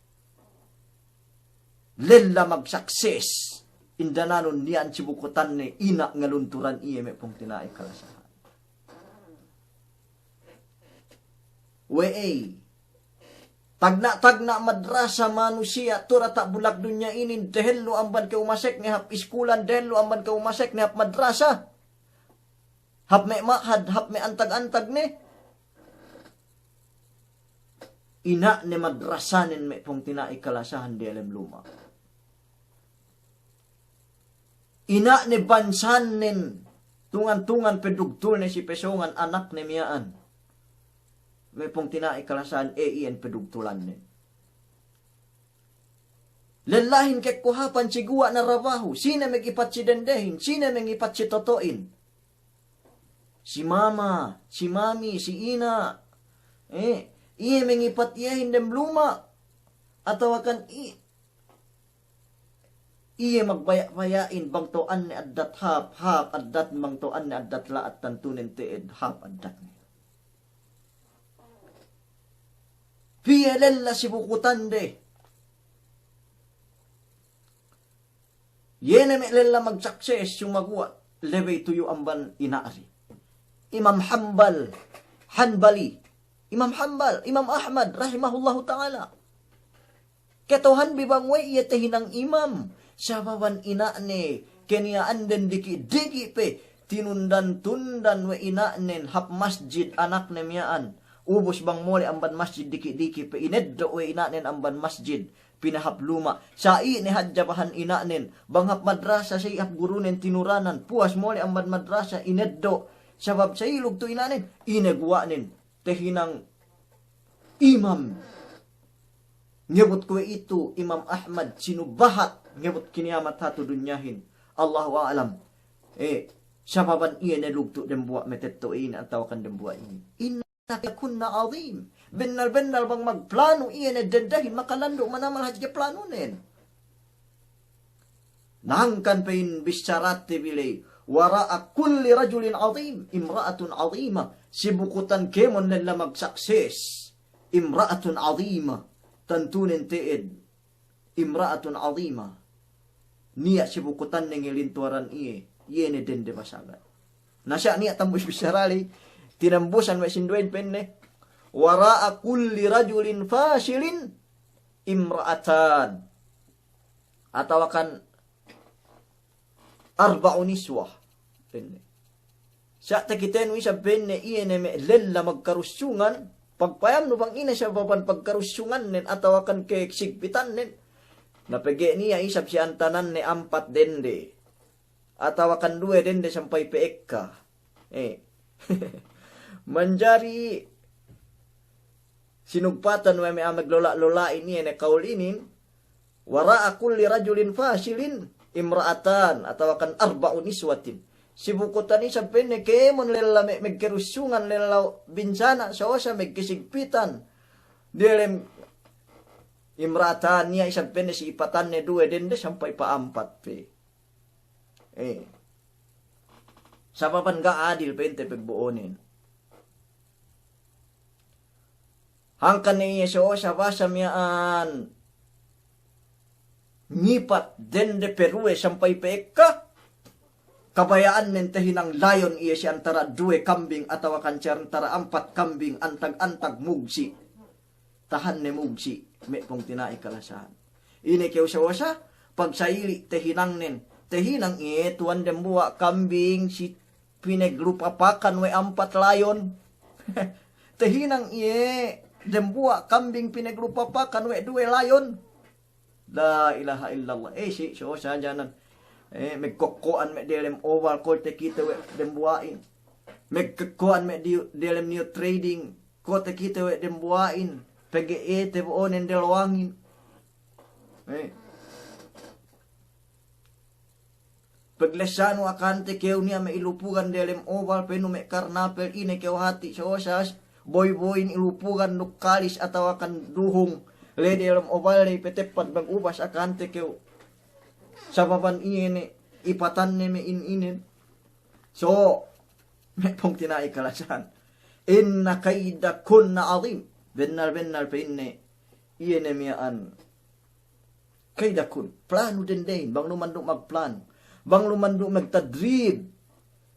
lella magsakses, indananun niya' si bukutanne ina' ngalunturan iye, me' pungtina'i kalasahan. We'ey, tagna'-tagna' madrasa manusiya' tu' diyata' bulak dunya inin, dehellu amban ka'umasekne hap iskulan, dehellu amban ka'umasekne hap madrasa, hap me' ma'had, hap me' antag-antag ne. Ina'ne madrasanen, me' pungtina'i kalasahan, diyalem luma'. Ina'ne bansanen, tungan-tungan pedugtulne si pesōngan anakne miya'an, me' pungtina'i kalasahan, e, iyan pedugtulannen. Lellahin kekuhapan si guwa' narabahu, sine megipat si dendehin, sine mengipat si toto'in? Si mama, si mami, si ina'. E, iye mengipat iyehin dem luma'. Atawakan i-, iye magbaya'-baya'in bang to'anne addat hāp, hāp addat, bang to'anne addat la'at, tantunen te'ed hāp addatne. Piye lella si bukutande? Iye ne me' lella magsakses, sumaguwa' lebey tuyu' amban ina'de. Imam Hambal, Hanbali, Imam Hambal, Imam Ahmad, rahimahullahu ta'ala. Ketohanbi bang we' iye tehinang imam, sababan ina'ne, keniya'anden diki'-diki' pe, tinundan-tundan we' ina'nen hap masjid anakne miya'an. Ubus bang mole' amban masjid diki'-diki' pe, ineddo' we' ina'nen amban masjid, pinahap luma'. Sa'i ne hadja bahan ina'nen, bang hap madrasa sa'i hap gurunen tinuranan, puwas mole' amban madrasa, ineddo'. Sabab sa'i lugtu' ina'nen, ine guwa'nen tehinang imam. Ngebut kuwe'itu Imam Ahmad, sinubahat, ngebut kiniyamat hatu dunyahin. Allahu a'lam. E, sababan iye ne lugtu' dembuwa' metetto'in atawakan dembuwa' inin. Innaka kunna azim. Bennal-bennal bang magplanu iye ne dendehin, makalandu' manamal hadja planunen. Na hangkan pa'in bissarate bi ley, wara'a kulli rajulin azim imra'atun azimah. Si bukutan kēmon lella magsakses, imra'atun azimah. Tantunen te'ed imra'atun azimah. Niya' si bukutanne ngelintuwaran iye, iye ne dende basagad. Na sa' niya' tambus bissara ley, tinambusan we' sinduwehin, pa'inne, wara'a kulli rajulin fashilin imra'atan. Atawakan arba'u niswah, pa'inne. Sa' takitenu isab, pa'inne, iye ne me' lella magkarussungan, pagpayamnu bang ine sababan pagkarussungannen atawakan kesigpitannen. Na pegge' niya' isab si antananne ampat dende, atawakan duwe dende sampay pe ekka. E. Manjari sinugpatan we' me' a'a maglola'-lola'in iye ne kawul inin, wara'a kulli rajulin fashilin imra'atan atawakan arba'u niswatin. Si bukutan isab, pa'inne, kēmon lella me', megkerussungan, lella binsana', sosa, megkesigpitan. Diyalem imra'atan, niya' isab, pa'inne, si ipatanne duwe dende sampay pa'ampat pe. E. Sababan ga' adil, pa'inte, pegbo'onen. Hangkan ne iye sosa basa miya'an ngipat dende pe duwe sampay pe ekka, kabaya'annen tehinang layon iye si antara' duwe kambing atawakan si antara' ampat kambing, antag-antag mugsi'. Tahanne mugsi', me' pungtina'i kalasahan. Ine kew sosa, pagsa'ili' tehinangnen. Tehinang iye tuwan dembuwa' kambing si pineglupapakan we' ampat layon. Tehinang iye dembuwa' kambing pineglupapakan we' duwe layon. La ilaha illallah. Eh, si, sosa janan. Eh, megkokko'an me' delem oval, kol tekite we' dembuwa'in. Megkokko'an me' di-, delem New Trading, kol tekite we' dembuwa'in. Pegge' iye te bo'onen delowangin. Eh. Peglessanu akante kew niya' me' ilupugan delem oval, penu me' karnapel, ine kew hati' sosas, boy-boyin ilupugan duk kalis atawakan duhung, le delem oval le peteppat bang ubas akante kew. Sababan iye ne ipatanne me' in-inen. So, me' pungtina'i kalasahan. Inna kaydakunna azim. Bennal-bennal pa'inne. Iye ne miya'an. Kaydakun, planu dendehin, bang lumandu' magplanu, bang lumandu' magtadrib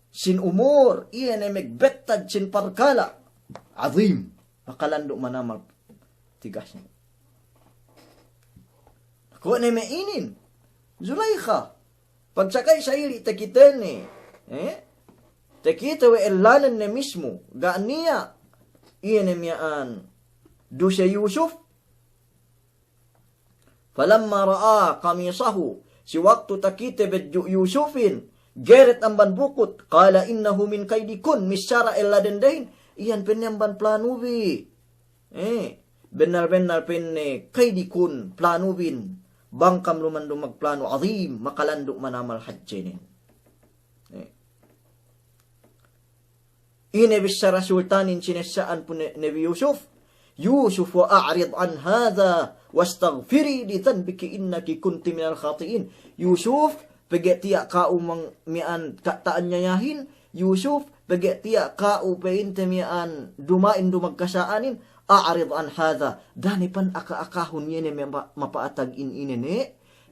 sin umur, iye ne magbettad sin parkala', azim, makalandu' manamal tigasne. Kuwe' ne me' inin, Zulaykha, pagsakay sa'ili' tekitene, eh? Tekite we' ellanen ne mismu, ga' niya', iye ne miya'an, duse Yusuf, Falamma ra'a qamisahu, si waktu takite bedju' Yusufin, geret amban bukut, qala innahu min kaydikun, missara ella dendehin, iyan pa'inne amban planubi. Eh, bennal-bennal pa'inne kaydikun, planubin, bang kam lumandu' magplanu, azim, makalandu' manamal hadjenen. Eh. Ine bissara sultanin sinessa'an pu ne-, Nabi Yusuf, "Yusuf, a'rid an hadha, wastaghfiri li dhanbiki innaki kunti minal khati'in." Yusuf, pegge' tiya' ka'u mang-, miya'an ka-, ta'anyayahin, Yusuf, pegge' tiya' ka'u pa'inte miya'an duma'in du magkasa'anin, a'rid an hadha, da'a ne pan aka-akahun iye ne me-, ma-, mapa'atag in ine ne,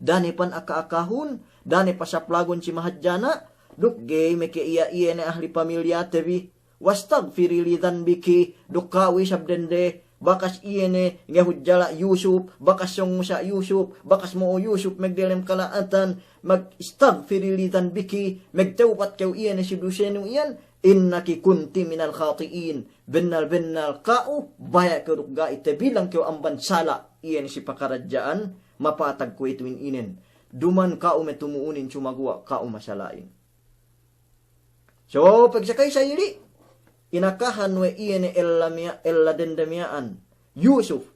Da'a ne pan aka-akahun, da'a ne pasaplagun si mahadjana', duk ga'i meke iya' iye ne ahli pamilyate bi. Wastaghfiri li dhanbiki, duk ka'u isab dende, bakas iye ne ngehudjala' Yusuf, bakas songusa' Yusuf, bakas mo'o Yusuf megdelem kala'atan, mag-, istaghfiri li dhanbiki, megtewbat kew iye ne si dusenu iyan, innaki kunti minal khati'in, bennal-bennal ka'u, baya' kew duk ga'i tebilang kew amban sala' iye ne si pakaradja'an, mapatag kuwe'itu in inen. Duma'in ka'u me' tumu'unin sumaguwa' ka'u masala'in. So, pegsakay sa'ili', inakahan we' iye ne ella miya-, ella dende miya'an Yusuf,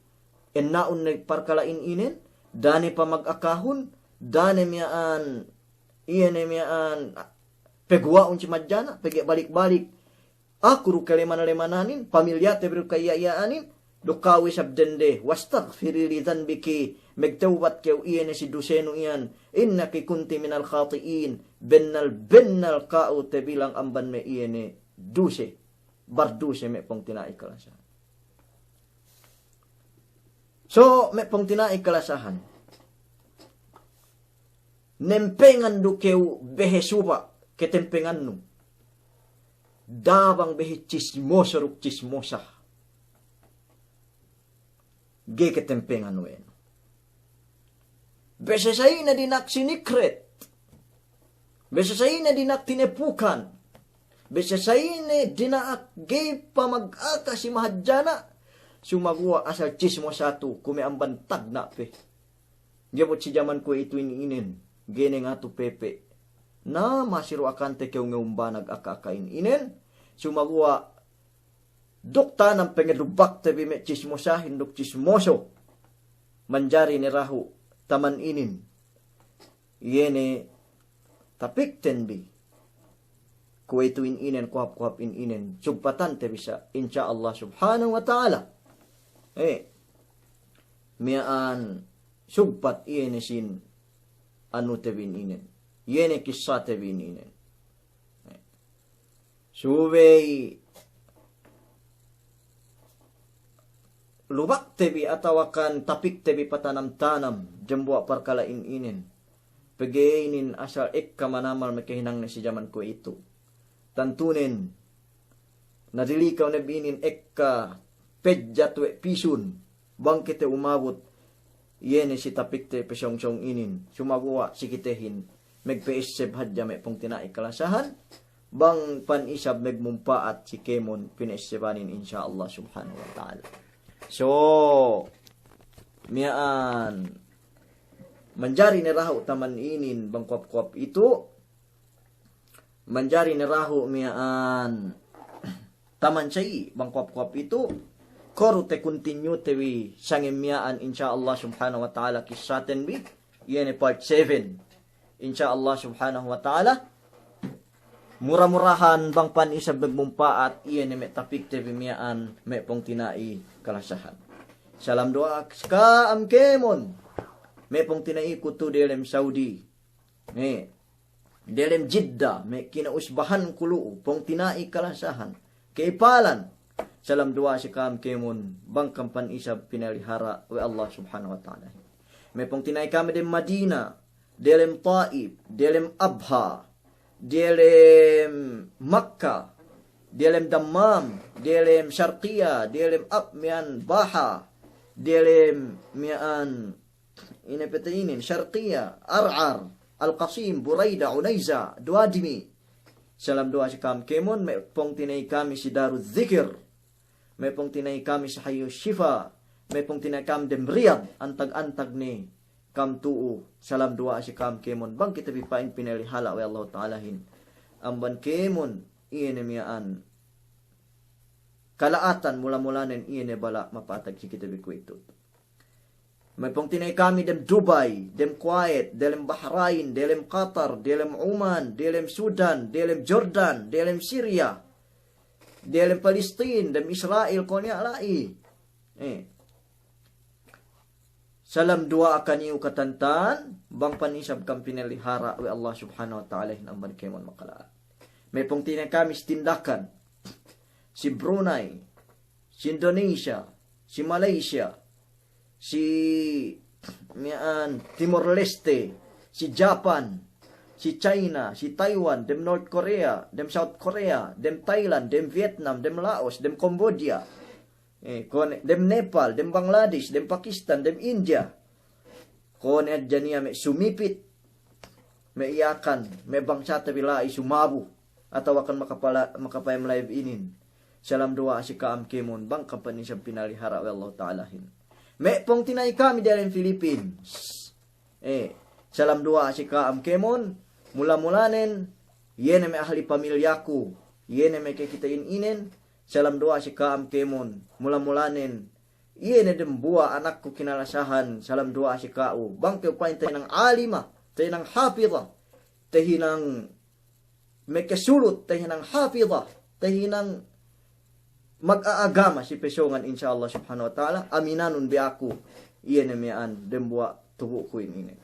enna'un ne parkala'in inen, da'a ne pamagakahun, da'a ne miya'an, iye ne miya'an, peguwa'un si madjana', pegge' balik-balik. Aku du kaleman-lemananin, pamilyate bi du ka'iya'-iya'anin, duk ka'u isab dende, wastaghfiri li dhanbiki, megtewbat kew iye ne si dusenu iyan, innaki kunti minal khati'in, bennal-bennal ka'u tebilang amban me' iye ne duse, barduse me' pungtina'i kalasahan. So, me' pungtina'i kalasahan. Nempengan du kew behe suba' ketempengannu. Da'a bang behe chismoso duk chismosa. Ga'i ketempengan we' nu. Bese sa'ine dina'ak sinikret. Bese sa'ine dina'ak tinepukan. Bese sa'ine dina'ak ga'i pamagaka si mahadjana'. Sumaguwa' asal chismosa tu kuwe' amban tagna' pe. Ga'i bu si jaman kuwe'itu in inen, ga'i ne ngatu pepe'. Na masi du akante kew ngewumbanag aka-aka in inen, sumaguwa' duk tanam pengedubakte bi me' chismosahin duk chismoso. Manjari ne dahu' taman inin. Iye ne tapikten bi. Kuwe'itu in inen, kohap-kohap in inen. Sugpatante bi sa', insya Allah subhanahu wa ta'ala. Eh, miya'an sugpat iye ne sin anute bi in inen. Iye ne kissate bi in inen. Eh. Subey lubakte bi atawakan tapikte bi patanam-tanam dembuwa' parkala' in inen. Pegge' inin asal ekka manamal me' kehinangne si jaman kuwe'itu. Tantunen, nadilikaw ne bi inin ekka pejjat we' pisun, bang kite umabut Iye ne si tapikte pesōng-sōng inin, sumaguwa' si kitehin magpe'esseb hadja me' pungtina'i kalasahan, bang pan isab magmumpa'at si kēmon pina'essebanin, insya Allah subhanahu wa ta'ala. So, miya'an, manjari ne dahu' taman inin bang kuwap-kuwap itu, manjari ne dahu' miya'an taman sa'i bang kuwap-kuwap itu, koru te continue te bi sangem miya'an, insya Allah subhanahu wa ta'ala, kissaten bi, iye ne part seven. Insya Allah subhanahu wa ta'ala, mura-murahan bang pan isab magmumpa'at, iye ne me' tapikte bi miya'an me' pungtina'i kalasahan. Salam duwa'a si ka'am kēmon, me' pungtina'iku tu delem Saudi. Ne, delem Jeddah, me' kina'usbahanku lu'u, pungtina'i kalasahan, ke'ipalan. Salam duwa'a si ka'am kēmon, bang kam pan isab pinalihara' we' Allah subhanahu wa ta'ala. Me' pungtina'i kami dem Madina, delem Taif, delem Abha, delem Makka, delem Dammam, delem Sharqiya, delem Ab-, miya'an Baha, delem miya'an ine pe te inin, Sharqiya, Ar'ar, Al-Qasim, Buraida, Unaiza, Duwadmi. Salam duwa'a si ka'am kēmon, me' pungtina'i kami si Darul Zikir, me' pungtina'i kami si Hayu Shifa, me' pungtina'i kami dem Riyad, antag-antag ne kam tu'u. Salam duwa'a si ka'am kēmon, bang kite bi pa'in pinalihara' we' Allahu ta'alahin amban kēmon, iye ne miya'an kala'atan, mula-mulanen iye ne bala' mapatag si kite bi kuwe'itu. Me' pungtina'i kami dem Dubai, dem Kuwait, delem Bahrain, delem Qatar, delem Oman, delem Sudan, delem Jordan, delem Siriya, delem Palestin, dem Israil, kuwe' niya' la'i. Eh. Salam duwa'a kaniyu katantan, bang pan isab kam pinalihara' we' Allah subhanahu wa ta'alahin amban kēmon makala'at. Me' pungtina'i kami si Tindakan, si Brunei, si Indonesia, si Malaysia, si miya'an Timor Leste, si Japan, si China, si Taiwan, dem North Korea, dem South Korea, dem Thailand, dem Vietnam, dem Laos, dem Cambodia. Eh, kuwe' ne, dem Nepal, dem Bangladesh, dem Pakistan, dem India. Kuwe' ne hadja niya' me' sumipit, me' Yakan, me' bangsate bi la'i sumabu, atawa kan makapala-, makapayam live inin. Salam duwa'a si ka'am kēmon, bang kam pan isab pinalihara' we' Allahu ta'alahin. Me' pungtina'i kami delem Philippines. Eh, salam duwa'a si ka'am kēmon, mula-mulanen, iye ne me' ahli pamilyaku, iye ne me' kekitehin inen, salam duwa'a si ka'am kēmon, mula-mulanen, iye ne dembuwa' anakku kinalasahan, salam duwa'a si ka'u, bang kew pa'in tahinang alima, tahinang hafida, tahinang meke sulut, tahinang hafida, tahinang maga'agama si pesōngan, insya Allah subhanahu wa ta'ala, aminanun bi aku, iye ne miya'an dembuwa' tubu'ku inin.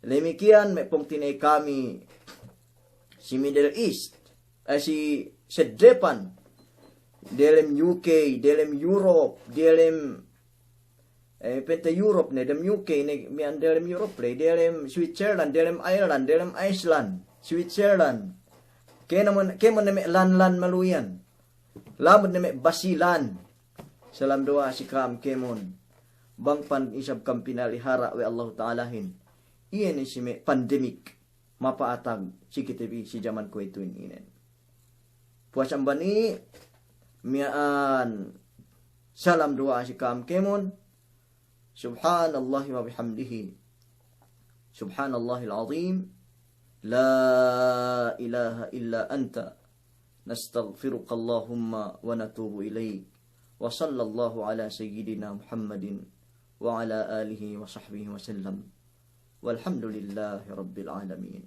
Damikkiyan me' pungtina'i kami si Middle East, eh, si Seddepan, delem U K, delem Europe, delem Eh, pente Europe ne, dem U K ne, miya'an delem Europe le, delem Switzerland, delem Ireland, delem Iceland, Switzerland. Kēmon, kēmon ne me' lan-lan malu'iyan. Lamud ne me' Basilan. Salam duwa'a si ka'am kēmon. Bang pan isab kam pinalihara' we' Allahu ta'alahin. Iye ne si me' pandemik mapa'atag si kite bi si jaman kuwe'itu inin. Puwas amban i', miya'an salam duwa'a si ka'am kēmon. Subhanallahi wa bihamdihi. Subhanallahil azim. La ilaha illa anta. Nastaghfiruka Allahumma wa natubu ilaik. Wa sallallahu ala sayyidina Muhammadin wa ala alihi wa sahbihi wa sallam. Walhamdulillahi rabbil alamin.